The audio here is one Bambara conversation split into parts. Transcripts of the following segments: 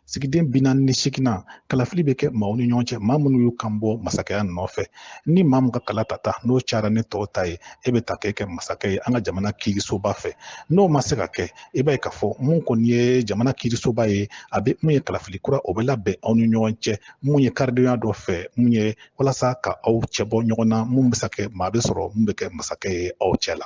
Sigiden 48nan, kalafili bɛ kɛ maaw ni ɲɔgɔn cɛ, maa minnu y'u kan bɔ masakɛya nɔfɛ. Ni maa min ka kala tata n'o cayara ni tɔw ta ye, e bɛ ta k'e kɛ masakɛ ye an ka jamana kiirisoba fɛ. N'o ma se ka kɛ, i b'a ye k'a fɔ mun kɔni ye jamana kiirisoba ye, a bɛ mun ye kalafili kura, o bɛ labɛn aw ni ɲɔgɔn cɛ, mun ye karidonya dɔ fɛ, mun ye walasa ka aw cɛ bɔ ɲɔgɔn na, mun bɛ se ka kɛ maa bɛ sɔrɔ mun bɛ kɛ masakɛ ye aw cɛ la.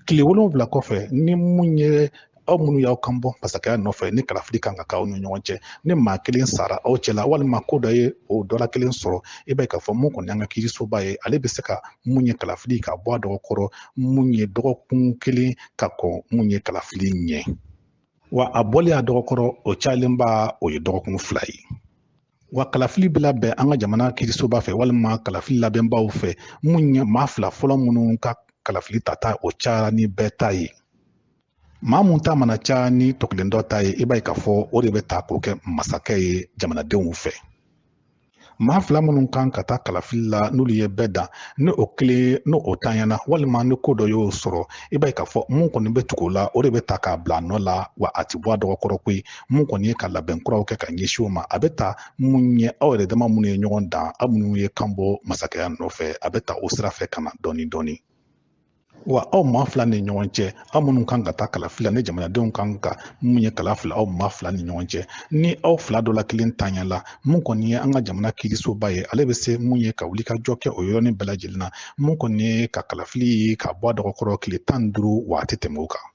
Tile 7 kɔfɛ, ni mun ye aw minnu y'aw kan bɔ masakɛya nɔfɛ, ni kalafili kan ka k'aw ni ɲɔgɔn cɛ, ni maa kelen sara aw cɛ la walima ko dɔ ye o dɔ la kelen sɔrɔ, i b'a ye k'a fɔ mun kɔni y'an ka kiirisoba ye, ale bɛ se ka mun ye kalafili ka bɔ a dɔgɔkɔrɔ, mun ye dɔgɔkun kelen ka kɔn mun ye kalafili ɲɛ. Wa a bɔlen a dɔgɔkɔrɔ, o cayalenba o ye dɔgɔkun 2 ye. Wa kalafili bɛ labɛn an ka jamana kiirisoba fɛ walima kalafili labɛnbaw fɛ, mun ye maa 2 fɔlɔ minnu ka kalafili tata o cayara ni bɛɛ ta ye. Maa mun ta mana caya ni tɔ kelen dɔ ta ye, i b'a ye k'a fɔ o de bɛ ta k'o kɛ masakɛ ye jamanadenw fɛ. Maa 2 minnu kan ka taa kalafili la, n'olu ye bɛɛ dan, ni o kelen n'o o tanyana walima ni ko dɔ y'o sɔrɔ, i b'a ye k'a fɔ mun kɔni bɛ tugu o la, o de bɛ ta k'a bila a nɔ la, wa a ti bɔ a dɔgɔkɔrɔ koyi. Mun kɔni ye ka labɛn kuraw kɛ ka ɲɛsin o ma, a bɛ ta mun ye aw yɛrɛ dama minnu ye ɲɔgɔn dan, aw minnu ye kan bɔ masakɛya nɔfɛ, a bɛ ta o sira fɛ ka na dɔɔni dɔɔni. Wa aw maa 2 ni ɲɔgɔn cɛ, aw minnu kan ka taa kalafili la, ni jamanadenw kan ka mun ye kala fila aw maa 2 ni ɲɔgɔn cɛ, ni aw 2 dɔ la kelen tanyala, mun kɔni ye an ka jamana kiirisoba ye, ale bɛ se mun ye ka wuli ka jɔ kɛ o yɔrɔnin bɛɛ lajɛlen na, mun kɔni ye ka kalafili ka bɔ a dɔgɔkɔrɔ tile 15, wa a tɛ tɛmɛ o kan.